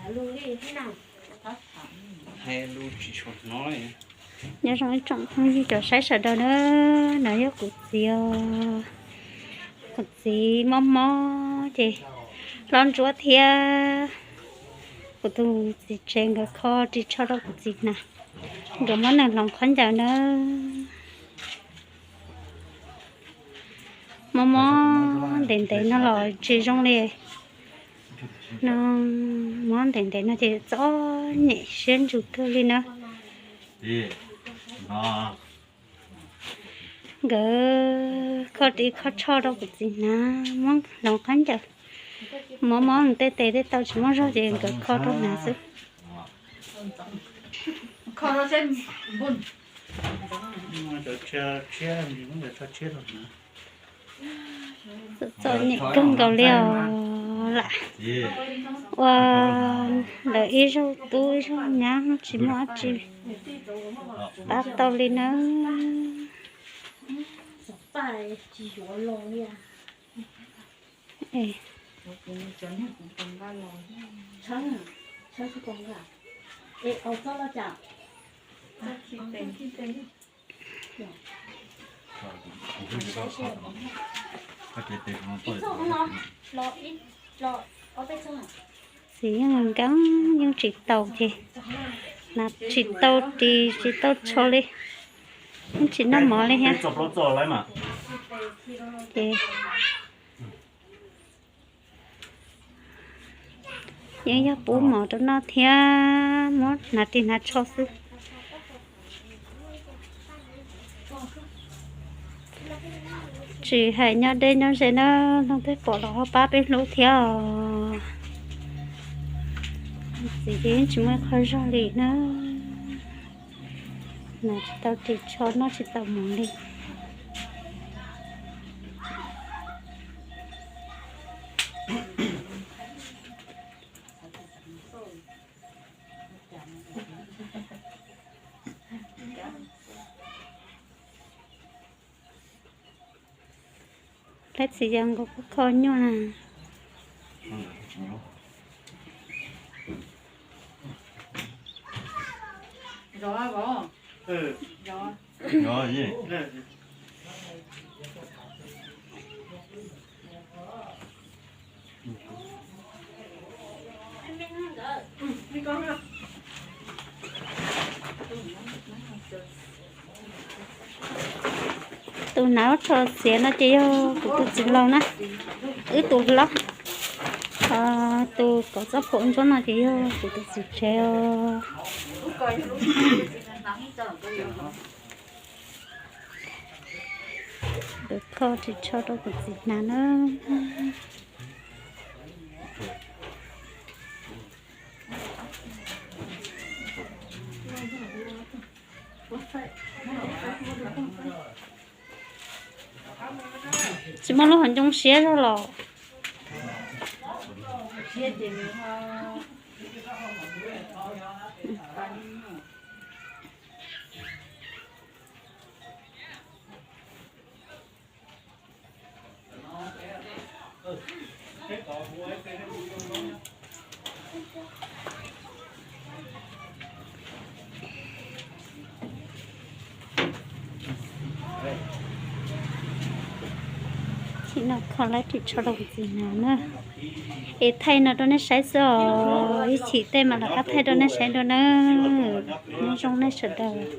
Nyob zoo ib tsoom phooj ywg cov saib sawv daws na, no yog kuv txiv, kuv txiv mob mob ces hlob ntsuab thiab kuv tus txiv tsev nkawd kho ris tsho rau kuv txiv hnav, nkawd muab nws hloov khaub ncaws na. Mob mob ntev ntev no los tsis zoo li no, mob ntev ntev no ces txom nyem siab ntsws kawg li na. Nkawd kho ris kho tsho rau kuv txiv hnav, muab hloov khaub ncaws, mob mob nws tej tes tej taw tsis muaj zog ces nkawd kho rau hnav xwb. Txom nyem kawg nkaus li os. Lam ua lawv ib zaug tub ib zaug nyab tsis muaj dab tsi pab tau li nawb. Txiv yeej nkees yeej tsis taus ces hnav tsis tau ris tsis tau tsho li, yeej tsis noj mov li thiab. Ces yeej yog pub mov rau noj thiab muab hnav ris hnav tsho xwb. Tsis hais nyob deb nyob ze na, leej twg pom los ho pab peb hlub thiab os. Txiv ces yeej tsis muaj qhov zog li na, hnav tsis tau ris tsho noj tsis tau mov li. Peb txiv yog nkaus kuj kho nyuaj na. Tus hnav tsho txiav no ces yog kuv tus txiv laus na, wb tus hlob. Tus kov txoj phuam ntsuab no ces yog kuv tus txiv tsev os. Tus kho ris tsho rau kuv txiv hnav na. Tsis muaj lub hauv ncoo siab zog los? Txij no kho lawv ris tsho rau kuv txiv hnav na. Es thaij no rau nej saib xwb os, ib chim tej mam rov qab thaij rau nej saib dua na. Nyob zoo nej sawv daws.